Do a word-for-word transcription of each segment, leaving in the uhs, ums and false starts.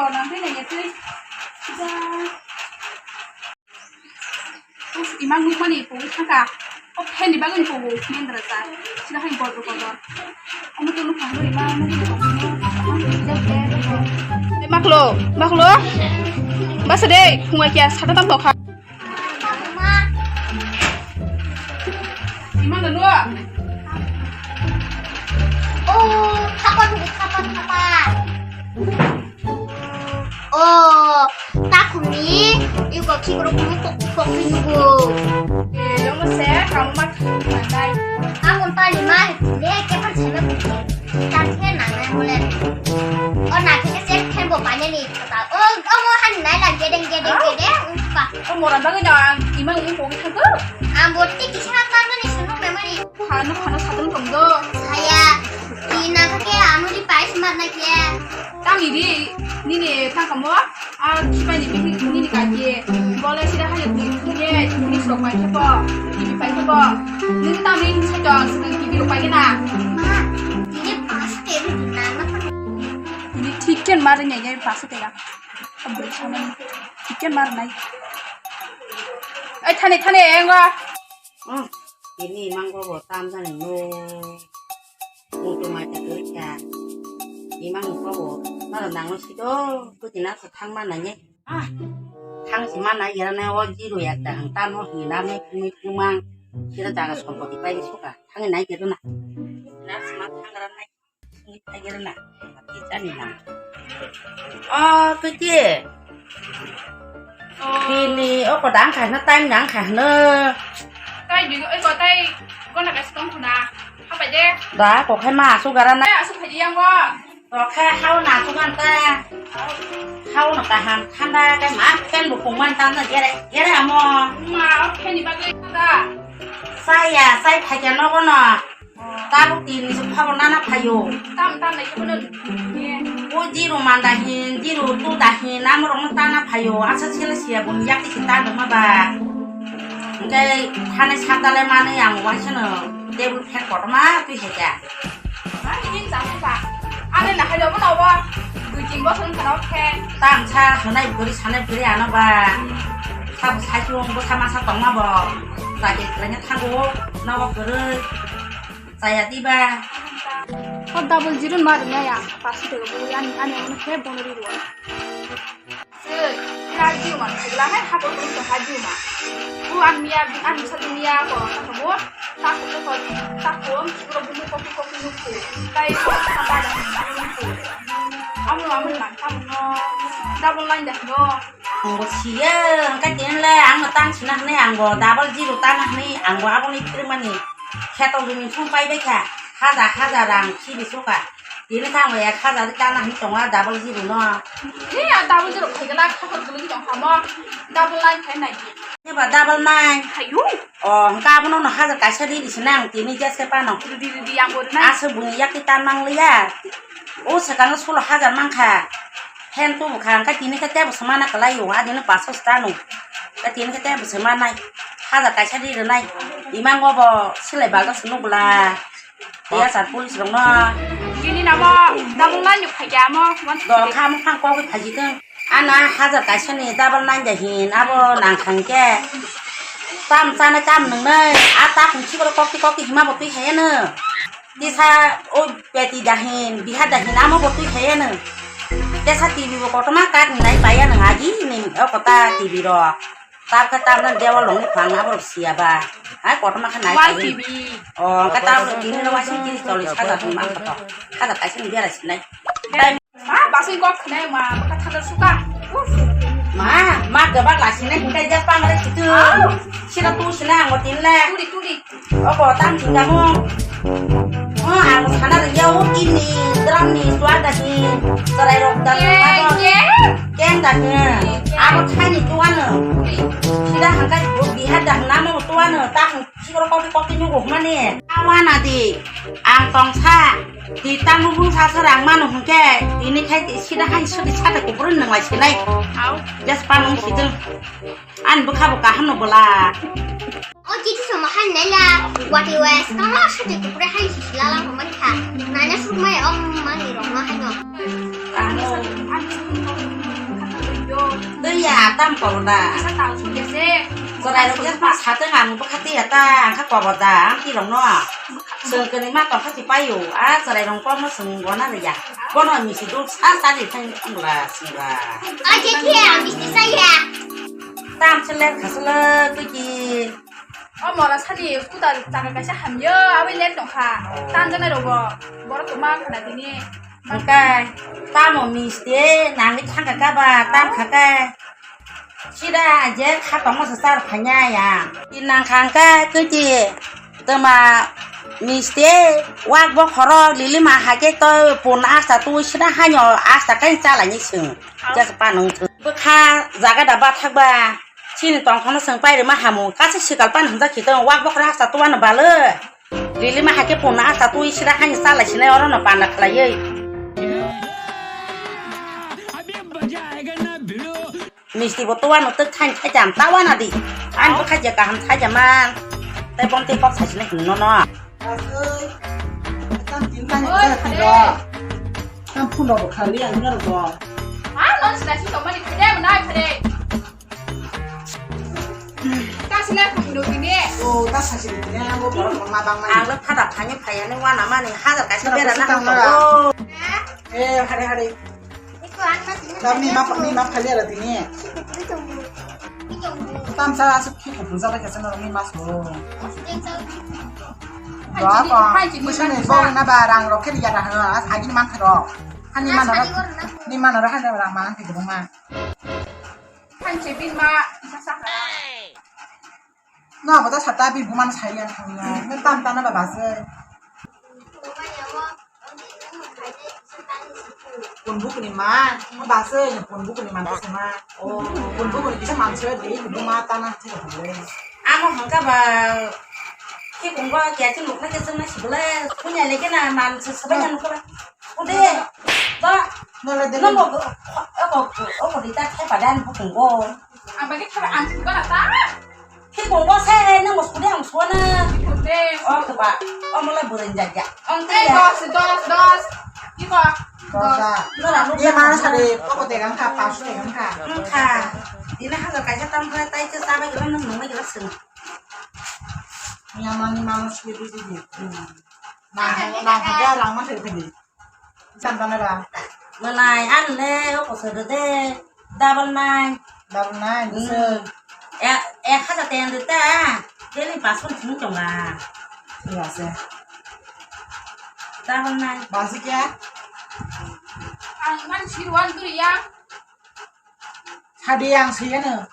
Nang twi nang ya twi. Sida. Uf, imang nukmani pogwi thangkha. O phenni bagwi pogo mendra ja. Sida hai bodro bodro. Omo to nukha hwnwi imang nukmani pogwi no. Maklo, maklo. Basa de, khungwa kya sata tam thokha. Imang no. Oh, kapan, kapan, kapan. Oh, takhumni, iko khikro kumu kok, kok nugo. Eh, yong se, kamu mat, manai. Kamu tali mai, le, kepan sana kumu. Tangkhe nangnai mole. O naikhe se phenbo painani kota. O, omo han nai la gedeng, gedeng, gedeng, umpa. O mora bagwi no ang imang imang pogi thangko. Ang bo tiki sana tangmani sunung memani. Hano, hano satung tongdo. Saya, ina kake anu di pais mat na khe. Tangni di, nini tangkamo. A khipai ni bihik nini kaki. Bole sida hai ni ye ni sok pai khe bo. Ni pai khe bo. Ni ta ni sa jong sa ki bi pai na. Ma, ni pas te ni na ma. Ni thik ken mar ni ye pas te ya. Thik ken mar nai. Ai thane thane engo. Hmm. Ini manggo bo tam jani no. Mutu mai ta khe. Imang ko bo. Maro nang no sido. Ko tina sa thang ma na ye. Ah, thang si ma nai gira na o zero yak da ang tamo hi na me kumi kumang. Sira jaga sompoti pai suka. Thang nai gira na. Na si ma thang ra nai. Ngi pai gira na. Ti chani na. Oh, kiti. Bini o ko dang khai na time nang khai na. Tai bi oi ko tai ko na ka stong na. Hapai de. Da ko khai ma su gara na. Asu khai yang wa. Rokha hao na sugan ta. Hao no kaham thanda kai ma ken bu pungman ta na gere gere amo. Ma o kheni bagwi thanda. Saya sai thakya nogo no. Tabuk tin ni suk phabo nana phayo. Tam tam nai kheno. O zero man da hin, zero two da hin, amo rok no tana phayo. Asa sila siya bun yak si ta no ma ba. Engkai thane sakdale mani ang waisano table fan kotorma twi hai kha. Ani hin chang kha. Ani na hai lobo no bo. Dui tin bosor wngkha no khe. Tamsa hwnai bwrwi sanai bwrwi ano ba. Sabo saichung bwsa masa tongma bo. Jagir kwlaina thango nogo kwrwi. Chaya diba. Hot double zero ma rwna ya. Pasi tego bo ani ani ano khe bono ri rwa. Sir, radio man khagla hai habo tong to radio man. O ang miya ang sa miya ko ta ko ta ko ta ko puro bumu kopi kopi nukku. Tai ko ta ba da nukku. Amu amu man ta no. Double line da no. Ang bo siya, ang ka tin le ang no tang sina hne ang bo double zero tana hne ang bo abo ni trip mani. Kheto gini thum pai bai kha. Haja haja rang si bi suka. Tini kha mo ek hajar ta na hin tonga double zero no. Ni a double zero khai gala kha kor gulu tong kha mo. Double nine khai nai. Ni ba double nine. Hayu. O hingka abono no hajar kaisa di di sinang tini jas ke pano. Di di di yang bo nai. Asa buni yak ti tan mang liya. O sakang solo hajar mang kha. Hen tu kha hingka tini kha tebo semana kalai yo adini paso stano. Ka tini kha tebo semana. Hajar kaisa di nai. Imang obo silai bagas nugla. Tei asar police rok no. Bini namo double nine ni phaikya amo. Do kha mokang kok phaji tong. Ana hajar kaisa ni double nine da hin abo nang khang khe. Tam chana tam nung nai. A ta khung chibro kokti kokti hima bo twi khaya no. Tisa o peti da hin biha da hin amo bo twi khaya no. Tesa T V bo kotorma kat nai paya nang agi ni o kota T V ro. Tar khe tar nang dewal rok ni phang aborok siya ba. Hai kotorma khe nai Wal khe. T V. O, hwnkhe tar T V no waising tris chollish hajar tong ma khe to. Hajar kaisa ni bera sinai. Ma, basing kok khnai ma, baka thadar suka. Uf. Ma, ma gabak la sinai hingkai jak pang re situ. Au. Sira tu sinai ang tin le. Tuli, tuli. Oko tam thingkamo. O ang sana rwya o kini drum ni suar da hi. Sarai rok da. Ye, ye. Keng da hi. Abo thani tuano. Sida hangkai bo bihar da namo tuano ta hang sikoro kopi kopi nugo mani. Awana di ang tongsa di tamo bung sa sa rang mano hingke ini khai sida hai sudi sade kuburun nang lai sinai. Au. Jas panung sidung. Ani bwkha bo kaham no bwla. O chiti somo han nai la, wati wes kama sati kupre han sisi lala ko man kha. Nana sukmai om mangi rong ma han no. Ani sati, ani sati. Ya, tam kobor da. Kisa tang sung ya se. Chwrai rok ya pa sateng ang bwkha tiya ta, ang kha kobor da, ang ti rok no. Chwng kwnwi ma tong kha ti paio, a chwrai rok kok no chwng gona rw ya. Bono misti duk sa sa ri thang thang la sing la. Aje khe ang misti sa ya. Tam se le khasle twi ki. O mora sani kuda chaka kaisa hamyo, aboni le tong kha. Tan jana rogo. Borok tong ma khana tini. Hwnkhe tamo misti nangwi thangkha kha ba, tam kha khe. Sida je kha tongma se char phanya ya. Tinang kha hwnkhe kwti tama misti wak bokhoro lili ma hake to pun asta tu sida hanyo asta kai chalani sing. Je pa nung thu. Bwkha jaga da ba thak ba. Chini tongkhorno chwng pairima hamu, kaisa sikal pan hwnjak khe tong, wak bokhorok hasta tuano balwi. Lili ma hakhe punna hasta twi sida hani chalai sinai orono panda khlaiwi. Misti bo tuano twk thani thai jam tawana di. Ani bwkha je kaham thai jama. Tei bom tei kok sai sinai hwnwi nono. Aswk, tam tin tani Oi, bwsa khare. Tiro. Tam phun rok bo khali ang ngar bo. Ha, non sila si tomani khare mo nai khare. Ta sila phun do kini. O, ta sa si kini, ang bo borok ma bang ma. Ang lo phada phani phaya ni wana mani hajar kaisa bera na hang tongo. Eh, hare hare. Tam ni ma, ni ma phali ala tini. Tam sa asuk khi ko puja ba kasa ni mas ho. Ba ko. Puja ni bo na ba rang rok khe ya da ha. Agi ni man kha ro. Hani man ro. Ni man ro hani rang man khe ma. Hanche bin ma sa sa. No, bo ta sata bi buman sai ya thang no. Ne tam ta na ba ba se. Pun bu kuni ma, ma ba se ne pun bu kuni ma ta se ma. O, pun bu kuni kisa man se de bu ma ta na se ko le. Amo hangka ba ki kung ba kya ti luk na ke se na si bole. Punya le ke na man se se ba ya no ko ba. Ude. Ba. No le de. No mo ko ko ko ko di ta ke pa dan bu kung go. Ang ba ke ta ang ba ta. Khi kung bo se, nang bo suri ang suana. Kute. O keba, o mula burin jaja. Ang te dos, dos, dos. Iko. Dos. Nora nuk. Ye mana sari, poko tegang kha, pas tegang kha. Kha. Dina hajar kaisa tam kha, tai che sabai gelo nang nang gelo sung. Yang mani mama suri di di. Nah, nah, hajar rang ma thai thai. Chandana ba. Mwnai, ang le, o kosoi rw de. Double nine. Double nine, hmm. Ek, ek hajar ten rw ta. Daily passport sini chonga. Iya se. Double nine. Basu kya? Ang man sirwan tu ya. Hadi ang siyano.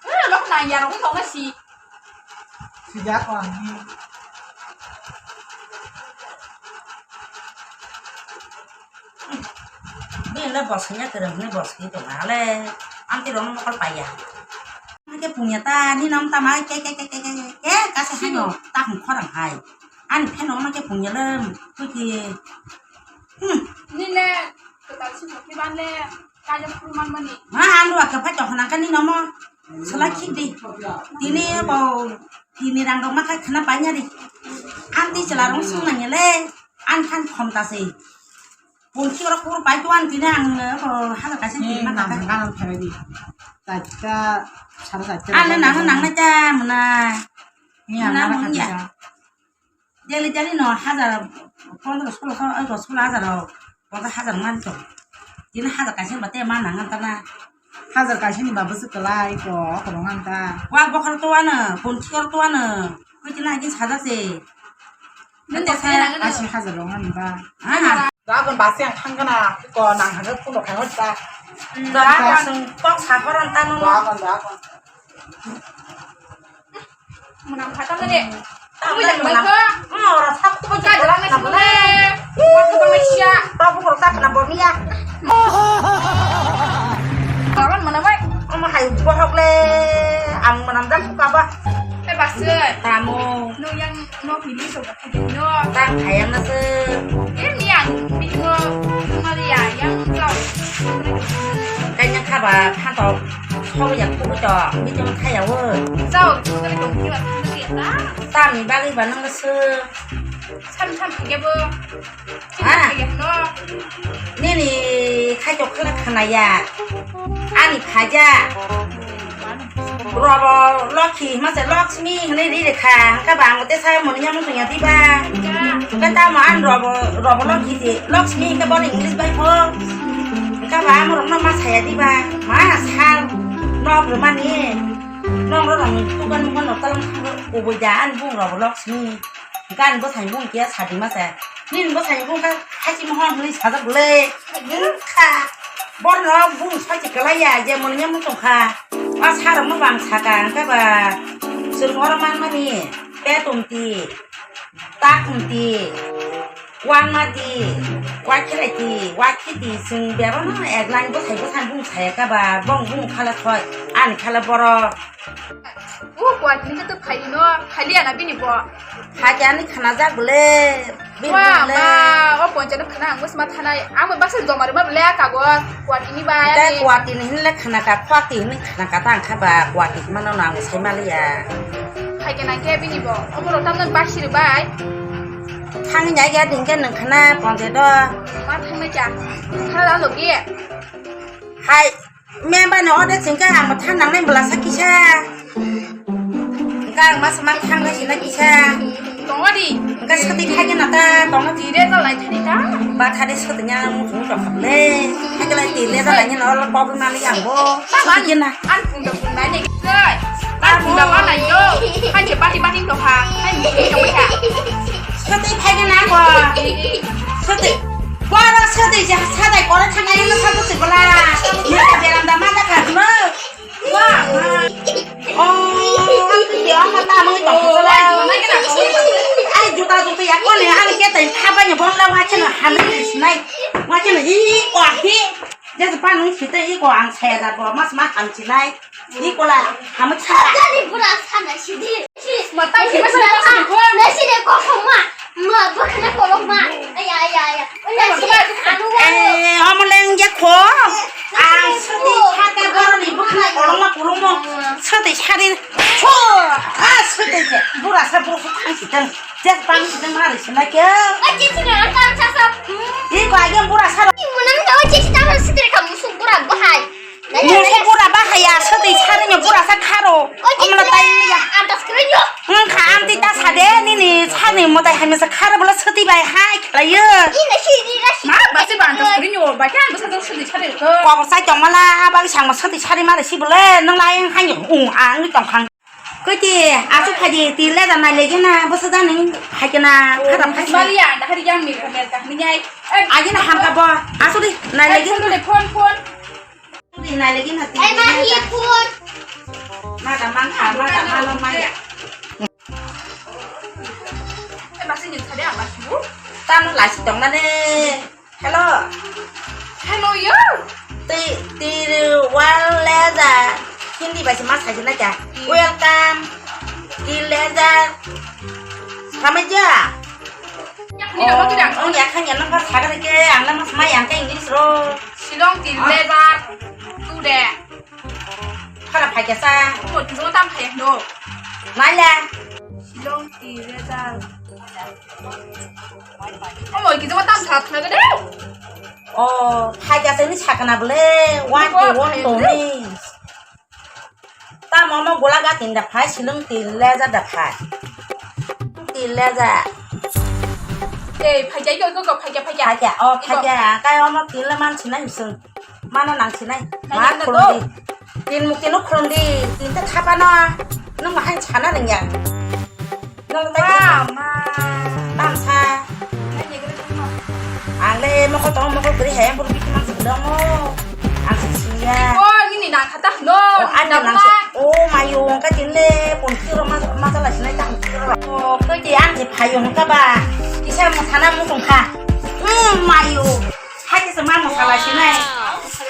Eh, lok nang ya rong tong si. Sijak ko ani. Ni le bos nya kerem ni bos ki to ale. Anti rong mokol paya. Ke punya ta ni nam tama ke ke ke ke ke ke kasa hino ta khorang hai. Ani pheno ma ke punya lem tu ki. Hmm. Ni le ketal si mo ki ban le. Kaja phuruman mani. Ma ang rua khe phai tong khna kani nomo. Sala khik di. Tini bo tini rang rok ma khai khna panya di. Ang ti chwla rong sung nang le. Ang khan khom ta se. Pun khi oro kur pai tuan tini ang bo hajar kaisa tini ma khai. Nang nang khai di. Tacha sara tacha. Ang nang nang na cha muna. Ni ang na mung ya. Daily daily no hajar pondro solo so ego solo hajar o ponchas hajar man to. Tini hajar kaisa ba te ma nang ta na. Hajar kaisa ni ba bwswk kwlai ko ko rong ang ta. Wa bokhor to ano, pon chor to ano. Koi tini agi saja se. Nang ta sa nang ano. Asi hajar rong ang ba. Ha. Da kon ba se ang thang kana ko nang hajar pun khai hot ta. Da kon kok sa koran ta no. Da kon da kon. Mwnam kha tamo de. Tamo de mwnam. Oro thap ko ka jalan na sibole. Wa ko ba sia. Tabu ko tak na bo niya. Kawan mana bai? Ama hai bohok le. Ang mwnam dak ka ba. Eh, bas. Tamo. No yang no pili so. No. Tang khayang na se. Eh, ni ang video mali ya yang kau. Kanya khaba phanto. Kau yang kubu to. Video khaya wo. Kau tu kali dong kiwa kali ta. Tami bagi ba nang se. Sam sam khaikhe bo. Ah. Khaikhe no. Nini khaitok khala khanaya. Ani khaja. Robo Lokhi, mase Lakshmi hwnwi ri rikha. Hwnkhe ba ang tesa mwnwi ya mung tongya diba? Hwnkhe tamo ang Robo, Robo Lokhi di. Lakshmi hwnkhe bono English bai pho. Hwnkhe ba amorokno ma saya diba? Ma sal nok rwmani. Nok rw rang tukan mukan nok talang kubui da ani bung Robo Lakshmi. Gan bwsai bung kiya sadi masa. Nin bwsai bung ka hachi mohon hwnwi sajak le. Bung kha. Borno bung sachi kalaya je mwnwi mung tong kha. A sarok no bang saka angka ba. Sung oro man mani. Petum ti. Takum ti. Wan ma ti. Wakhirai ti. Wakhi ti. Sung bero no ek line bwsai bwsai bung saya ka ba. Bong bung khala thoi. An khala boro. O kuatini khe to phailino, phailiya na bini bo? Phaikhe ani khanajak bole, bini Wa bole. Ma, o ponchano khana ang bwsma thanai, ang bai baksa joma rwma bole a kagoj, kuatini bai Tei ani. Kuatini hinle khanaka, kuati hinwi khanaka ta ang kha ba, kuati hwnmano no ang sai maliya. Phaikhe nang khe bini bo, omo rok tamno basi rwbai. Thangwi nai khe din khe nwng khana ponche do. Ma thangnai cha, khana lalo khe. Hai. Member no order chingka ang thang nang nai bwlasa kisa. Hwnkhe ang masa mang thang nai sina kisa. Tongo di. Hwnkhe swtwi khaikhe na ta tongo di. Tire to lai thani ta. Ba thani swtwi nya mung rok le. Hwnkhe lai tire to lai nya no problem mani ang bo. Swtwi khe na. An pung da pung nai ni. An pung da ba nai do. Hai je bati bati to ha. Hai ni to ha. Swtwi khaikhe na bo. Swtwi. Boro swtwi je sadai koro thangai no sabo se bala. Mata beranda mata kha no. Wa. Oh, ya ma ta mo to bala. Ai juta juta ya ko le ani ke tai khaba ni bon la wa chena hamri sinai. Wa chena i ko hi. Je pa nung sita i ko ang saya da bo mas ma ham sinai. Ni kola, hamu cha. Jani bura sana sidi. Matai sidi bura sana sidi. Nasi de koko ma. Ma bakna kolo ma. Aya, aya, aya. Nasi de anu wa. Eh, omo leng je ko. Ah, sidi saka goro ni bakna kolo ma kolo mo. Sidi sari. Cho. Ah, sidi je. Bura sa bura sa tang si tang. Jes pang si tang mari si na ke. Ochi si na tang sa sa. Iko age bura sa. Munang ka ochi si tang sidi ka musu bura bahai. Musu bura bahaya, sadi sari ni bura sa kharo. Omo na tai ya. Antas krinyo. Wngkha amtwi ta sade, nini sari ni mwtai hai masa kharo bwla sadi bai hai khlaio. Ina si ni ra si. Ma, basi ba antas krinyo, ba khe ang bwsa jok sadi sari ko. Kok sai tongmala, ba sang ma sadi sari mare si bwle, nang lai ang hai ung ang ni tong khang. Koti, asu phaji, ti le da nai legi na, bwsa da ning hai kena, khara phai. Mali ya, da hari yang mi khamel ka ni ai. Agi na ham ka bo, asu di nai legi. Phone, phone. Di nai lagi na ti. Ai, ma hi phone. Ma da mang kha, ma da ma lo ma ya. Ai, ma sini thare ama su. Tamo lasi tong na ne. Hello. Hello, yo. Ti, ti, wal le da. Hindi ba si ma sa na kya. Welcome. Ti le da. Sama ja. Yak ni ro tu dang. Oh, ya khan ya nang ka sagar ke, ang nang mas mai ang ke English ro. Shillong ti le da. Tu de. Khara phai kya sa. Oh, tu jong tam phai no. Nai le. Shillong ti le da. Oh, moi ki jong tam sa phai de. Oh, phai kya sa ni sakana bole. One to one to ni. Tamo omo gula ga tin da phai, silung tin leja da phai. Tin leja. Ei, phai jai ko, ko, ko, phai ja, phai ja. Phai ja, oh, phai ja. Kai omo tin le man sinai misung. Mano nang sinai. Ma khulum di. Tin muk tin khulum di. Tin ta thapa no. Nung ma hai sana ning ya. Nang tai. Wa, ma. Bangsa. Ang le mokol tong mokol kri he buru biki mang sing dong mo. Ang sing ya. Oh, ini ni nang kata no. Oh, ang nang sing. Oh, mayo ka tin le pon kiro ma ma sala sinai tang kiro. Oh, kri ang je phayo ka ba. Kisa mo sana mo tong kha. Hmm, mayo. Hai kisa ma mo sala sinai.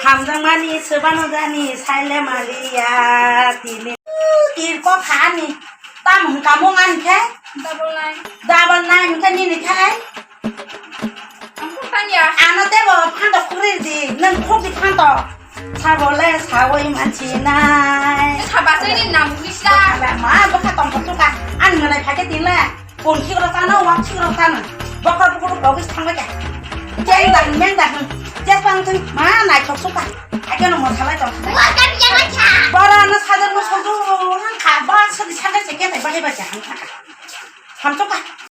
Hamjang mani sebano jani saile maliya tini. Tir ko khani. Tam hwnkha mung ani khe? Double nine. Double nine hwnkha nini khe? Ang kuk tanya. Ano tebo phando khuri di, nang khuk di phando. Sabo le sawi manchi nai. Saba se ni nam ni sa. Ma bwkha tong kha tuka. Ani mwnai phai khe tin le. Kon ki ro tana, wak ki ro tana. Bokor bokor bokis thangbai ka. Jeng dah, meng dah. Jes bang thung, ma nai thok suka. Ake no mo thalai tong. Bora na sajar mo sojo, han kha, ba sadi sajar se ke tai bahai ba ja han kha. Ham choka.